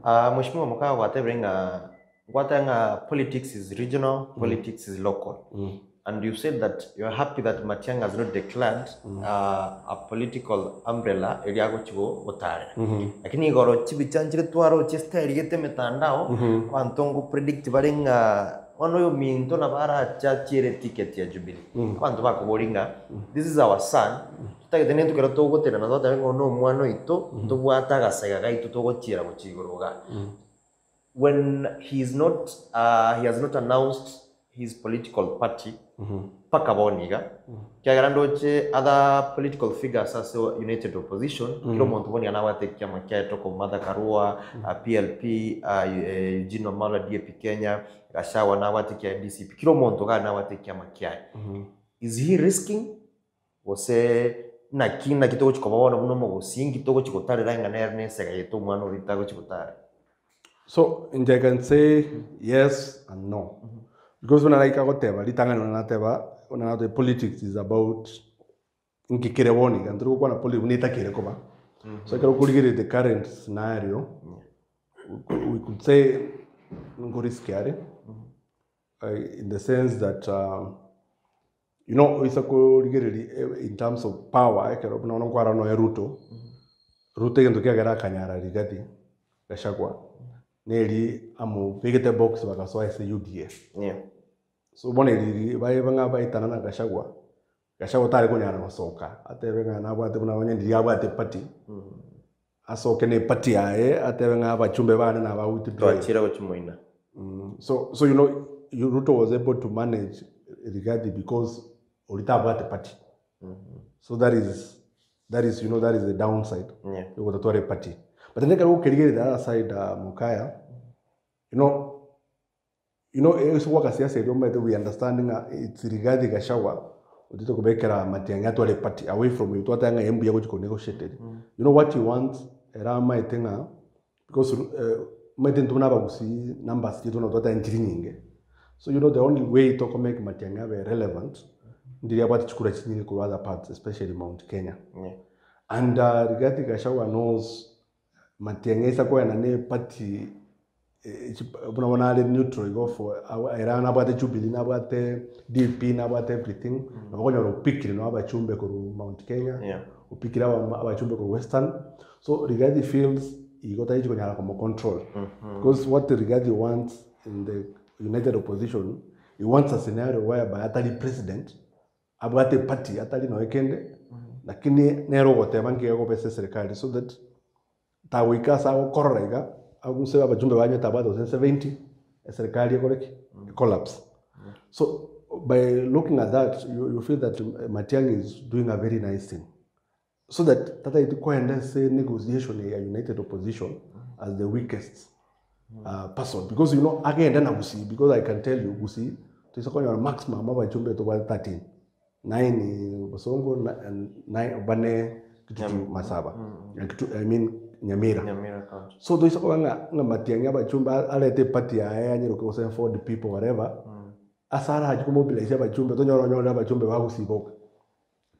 Mheshimiwa Mukaa Watanga politics is regional, politics is local. And you said that you're happy that Matiang'i has not declared a political umbrella eliago chigo otare. Lakini igoro chibichanjire twaro chesteri gete metandao kwantongo predict baringa ono yo minto na bara chachire ticket ya Jubilee. Kwanto bakuboringa this is our son. Tutagete tukero togotera na zota ngo no mwana ito tobwata gasega gaitu togochira gochigoroga. When he has not announced his political party, pakaboniga, kiagarandoche other political figures as United Opposition, kilo montuboni anawate kiama kiato ko Martha Karua, PLP, Eugene Wamalwa DAP Kenya, Gachagua anawate kia DCP, kilo montoga anawate kiama kiai. Is he risking? Wose na kina kitoko chikobona buno mo singi kitoko chikotare ranga nerne sega yeto mwana uritago chikotare. So, I can say yes and no. Because when I got teba, the politics is about nkikere woni, and through one politics, unita kere koma. So I can get the current scenario. We could say ngori scary, in the sense that you know, it's a in terms of power. I can open on kwara no Ruto. Ruto yendo kiagera kanyara rigati Gachagua. Neri amu pegete box bakasoa ese UDA. Yeah. So boneri banga baitana na Gachagua. Gachagua tare ko nyana masoka. Atebenga na bwate buna wanye ndi abwate party. Asoke ne party ae atebenga abachumbe bana na ba withdraw. Twachira ko chimoina. So you know Ruto was able to manage regarding because orita abwate party. So that is you know that is the downside. Yeah. You got to party. But then I can get the other side, Mukaya. You know, it's what I say. We understanding it's regarding Gachagua. We talk about Matiang'i to the party away from it. What I am able to negotiate. You know what you want? Around my thing because my thing to numbers. You don't know what I'm doing. So you know the only way to make Matiang'i relevant. The about to other parts, especially Mount Kenya. Yeah. And regarding Gachagua knows. Matiang'i isa kwa nane party buna neutral go for era na bate Jubilee na bate DP na bate everything na kwa nyoro pikiri no abachumbe ko Mount Kenya upikira abachumbe ko Western. So regarding fields igota hicho kwenye como control because what regarding wants in the United Opposition, he wants a scenario whereby atali president abate party atali no ekende lakini nero wote banki yako pesa serikali so that tawika sawa korrega aguse abajumbe banye tabado 70 serikali ekoreki collapse. So by looking at that you feel that Matiang'i is doing a very nice thing so that tata iko and say negotiation ya United Opposition as the weakest person because you know again then Gusi because I can tell you Gusi to is your maximum abajumbe to 13 9 Bosongo and 9 bane kitu Masaba I mean Nyamira count. So those nga Matiang'i abachumba alete party ya nyiro ko say for the people whatever asara haji ko mobilize abachumba to nyoro abachumbe bagusiboka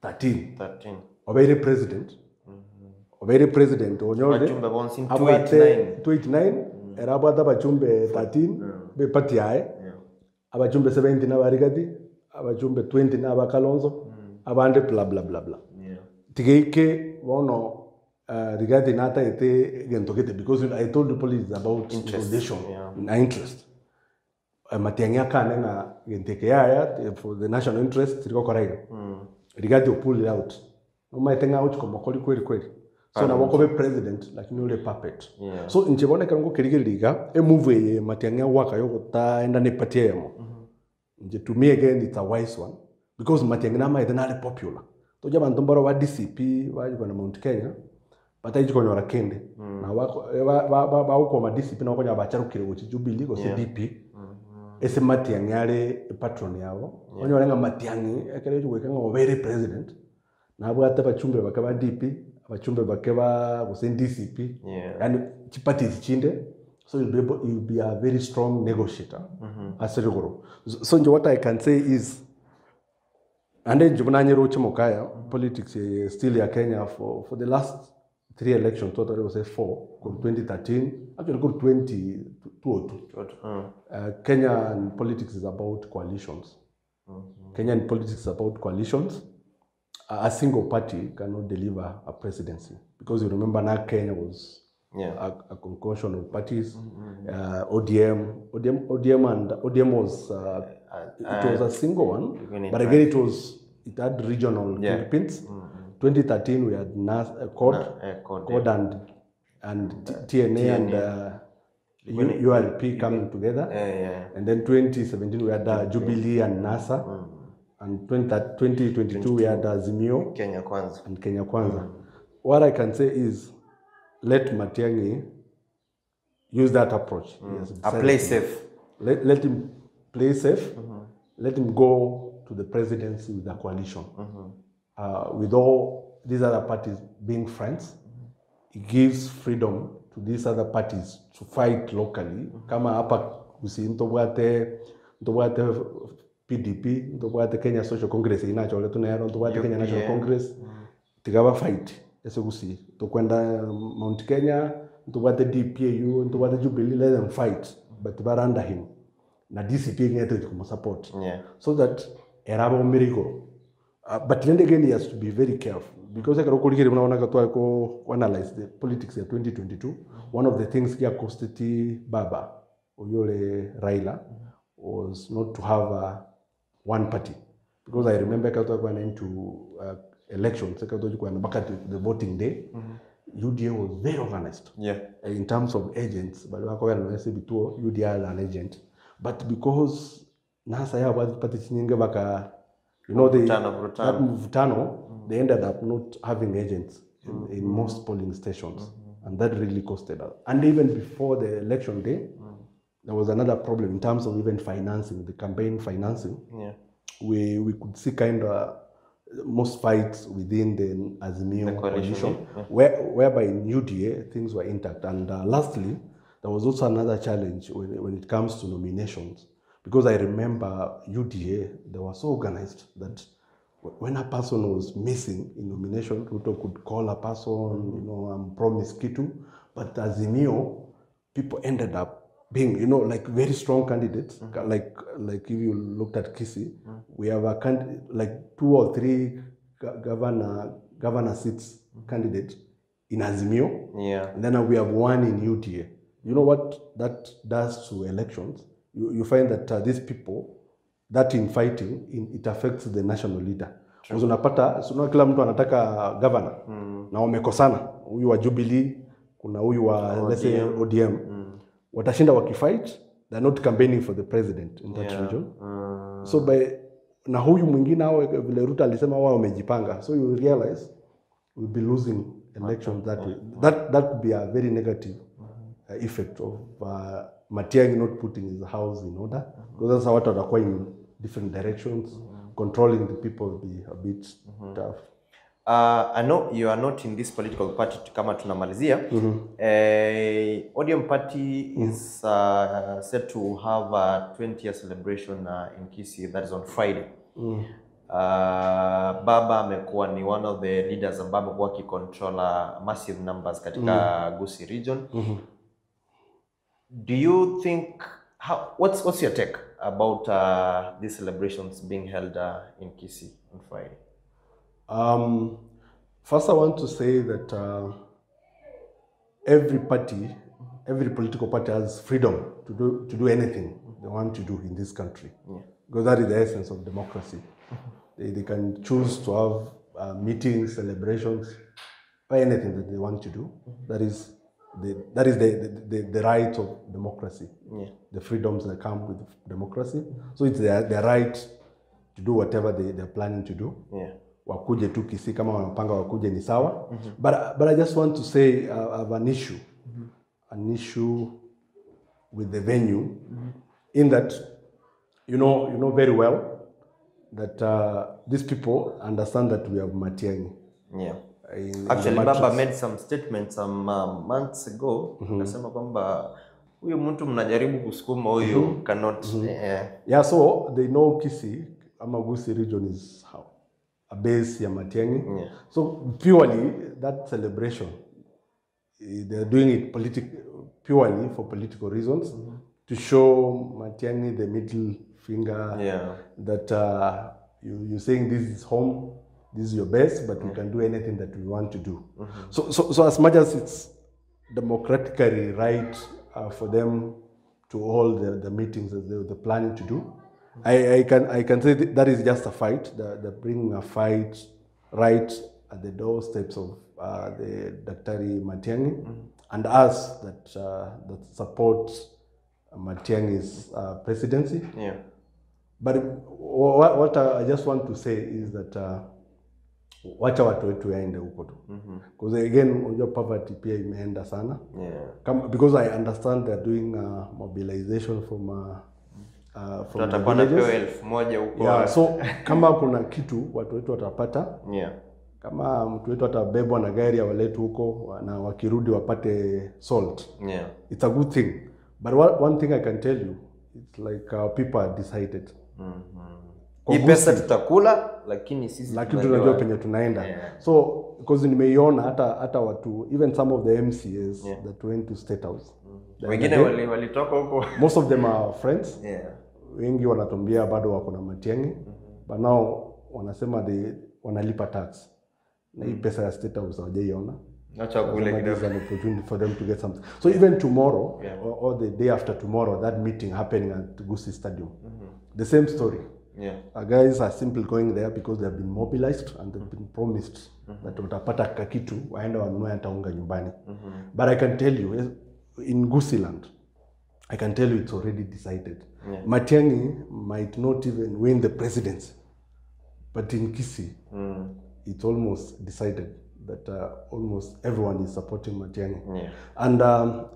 13 obere president onyore abachumba bonsi 289 era abata abachumbe 13 be party ya abachumbe 70 na barigati abachumbe 20 na abakalonzo abande bla bla bla bla tigeke wono regarding nata ete gentokete because I told the police about negotiation interest. Matiang'i akane na genteke ya for the national interest liko correct. Regarding pull it out. No maitenga out como kweli. So na wako be president lakini ule puppet. So nchebone kango kirigiriga move ye Matiang'i waka yoko ta enda ne party yemo. Nje to me again it's a wise one because Matiang'i na maitenale popular. To jaba ntombaro wa DCP wa yuko na Mount Kenya. Bata ijiko nyora kende na wako uko ma DCP na wako nya bacharukire go Jubilee go CDP ese Matiang'i ale patron yabo onyo lenga Matiang'i akere ijiko kanga obere president na abwata bachumbe bakaba DP abachumbe bakeba go DCP yani chipati chinde so you'll be a very strong negotiator asirigoro. So what I can say is and then Jubunanye Roche Mukaya politics still ya Kenya for the last 3 elections, total was 4, from 2013, actually go 2002. Kenyan politics is about coalitions. Kenyan politics is about coalitions. A single party cannot deliver a presidency. Because you remember now Kenya was a concoction of parties. ODM was, it was a single one, but again it had regional fingerprints. 2013 we had CORD and TNA and URP coming together. And then 2017 we had Jubilee and NASA. And 2022 we had Azimio Kenya Kwanza. And Kenya Kwanza. What I can say is, let Matiang'i use that approach. Play safe. Let him play safe. Let him go to the presidency with a coalition. With all these other parties being friends, it gives freedom to these other parties to fight locally. Kama hapa ntobwate PDP, ntobwate Kenya Social Congress inacho ntobwate Kenya National Congress, tigaba fight. Ese gusi tokwenda Mount Kenya, ntobwate DPAU, ntobwate Jubilee, let them fight, but they are under him. Na DCP ngete to support. So that eraba miracle. But then again, he has to be very careful, because I can analyze the politics of 2022. One of the things here costed Baba Oyole Raila was not to have one party, because I remember when into elections, the voting day, UDA was very organized in terms of agents, but UDA is an agent. But because NASA was party you know, that Mvutano, they ended up not having agents in most polling stations. And that really costed us. And even before the election day, there was another problem in terms of even financing, the campaign financing. We could see kind of most fights within the Azimio coalition, whereby in UDA, things were intact. And lastly, there was also another challenge when it comes to nominations. Because I remember UDA, they were so organized that when a person was missing in nomination, Ruto could call a person, and promise Kitu. But Azimio, people ended up being, like very strong candidates. Like if you looked at Kisii, we have like 2 or 3 governor seats candidates in Azimio. And then we have 1 in UDA. You know what that does to elections? You find that these people, that in fighting, it affects the national leader. Because unapata, kila mtu anataka governor, na wamekosana, huyu wa Jubilee, kuna huyu wa let's say ODM. Watashinda wakifight, they're not campaigning for the president in that region. So na huyu mwingine hao vile Ruto alisema wao wamejipanga. So you realize we'll be losing elections that way. That could be a very negative effect of Matiang'i not putting his house in order, because that's what are going in different directions. Controlling the people will be a bit tough. I know you are not in this political party kama tunamalizia. ODM party is set to have a 20-year celebration in Kisii, that is on Friday. Baba amekuwa ni one of the leaders ambao amekuwa akicontrol massive numbers katika Gusii region. Do you think, what's your take about these celebrations being held in Kisii on Friday? First I want to say that every political party has freedom to do anything they want to do in this country. Because that is the essence of democracy. They can choose to have meetings, celebrations, or anything that they want to do. That is the right of democracy. The freedoms that come with democracy. So it's their right to do whatever they're planning to do. Wakuje tu Kisii kama wanapanga wakuje ni sawa. But I just want to say I have an issue with the venue, in that you know very well that these people understand that we have Matiang'i. Actually, Baba made some statements some months ago. Akasema kwamba huyu mtu mnajaribu kusukuma huyu cannot. So they know Kisii ama Gusii region is a base ya Matiang'i. So purely that celebration they're doing it purely for political reasons, to show Matiang'i the middle finger, that you're saying this is home, this is your base, but we can do anything that we want to do. So as much as it's democratically right for them to hold the meetings that they're planning to do, I can say that is just a fight. They're bringing a fight right at the doorsteps of the Daktari Matiang'i and us that support Matiang'i's presidency. But what I just want to say is that wacha watu wetu yaende huko tu, because again unajua poverty pia imeenda sana, because I understand they're doing mobilization from the villages. So kama kuna kitu watu wetu watapata, kama mtu wetu atabebwa na gari awaletu huko na wakirudi wapate salt, it's a good thing. But one thing I can tell you, it's like people are decided. Hii pesa tutakula, lakini sisi tunajua penye tunaenda. So because nimeiona hata watu, even some of the MCAs that went to State House, wengine walitoka huko, most of them are friends. Wengi wanatumbia bado wako na Matiang'i, but now wanasema wanalipa tax na hii pesa ya State House hawajaiona. Acha kule kidogo, an opportunity for them to get something. So even tomorrow or the day after tomorrow, that meeting happening at Gusii Stadium, the same story. Guys are simply going there because they have been mobilized and they've been promised that watapata kakitu waenda wanunue hata unga nyumbani. But I can tell you, in Gusii land, I can tell you it's already decided. Matiang'i might not even win the presidency, but in Kisii, it's almost decided that almost everyone is supporting Matiang'i. And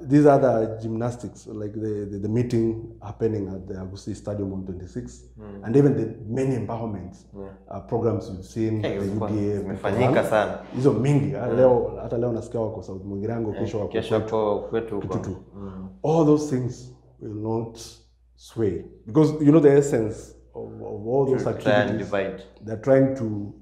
these are the gymnastics, like the meeting happening at the Gusii Stadium on 26th, and even the many empowerment programs you've seen, the UDA, hizo mingi, hata leo nasikia wako South Mugirango, kesho wako kwetu. All those things will not sway, because you know the essence of all those activities, they're trying to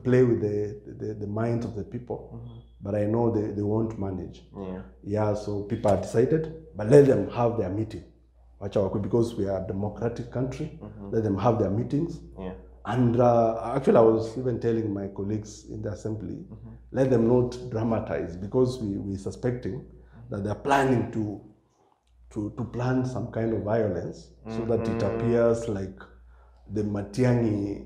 play with the minds of the people, but I know they won't manage. So people are decided, but let them have their meeting. Because we are a democratic country, let them have their meetings. And actually, I was even telling my colleagues in the assembly, let them not dramatize, because we're suspecting that they're planning to plan some kind of violence, so that it appears like the Matiang'i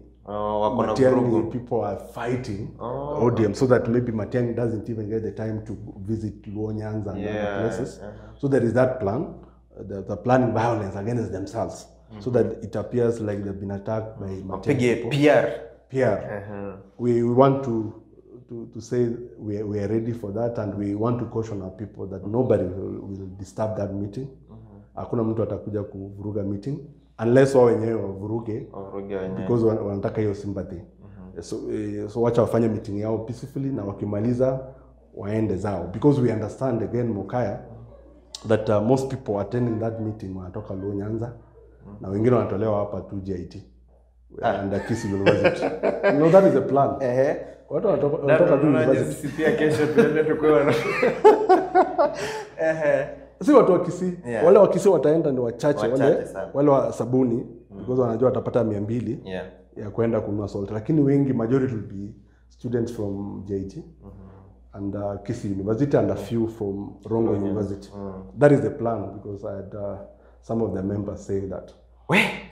people are fighting ODM, so that maybe Matiang'i doesn't even get the time to visit Luo Nyanza and other places. So there is that plan. They're planning violence against themselves, so that it appears like they've been attacked by Matiang'i people. We want to say we are ready for that, and we want to caution our people that nobody will disturb that meeting. Hakuna mtu atakuja kuvuruga meeting unless wao wenyewe wavuruge, because wanataka hiyo sympathy. So wacha wafanye meeting yao peacefully, na wakimaliza waende zao, because we understand again Mokaya that most people attending that meeting wanatoka Luo Nyanza, na wengine wanatolewa hapa tu JIT and Kisii University. You know, that is a plan. Watu wanatoka tu university pia kesho tuende tukue si watu wa Kisii. Wale wa Kisii wataenda ni wachache wale wa Sabuni, because wanajua watapata 200 ya kwenda kununua salt, lakini wengi, majority will be students from JIT and Kisii University and a few from Rongo University. That is the plan, because I had some of the members saying that.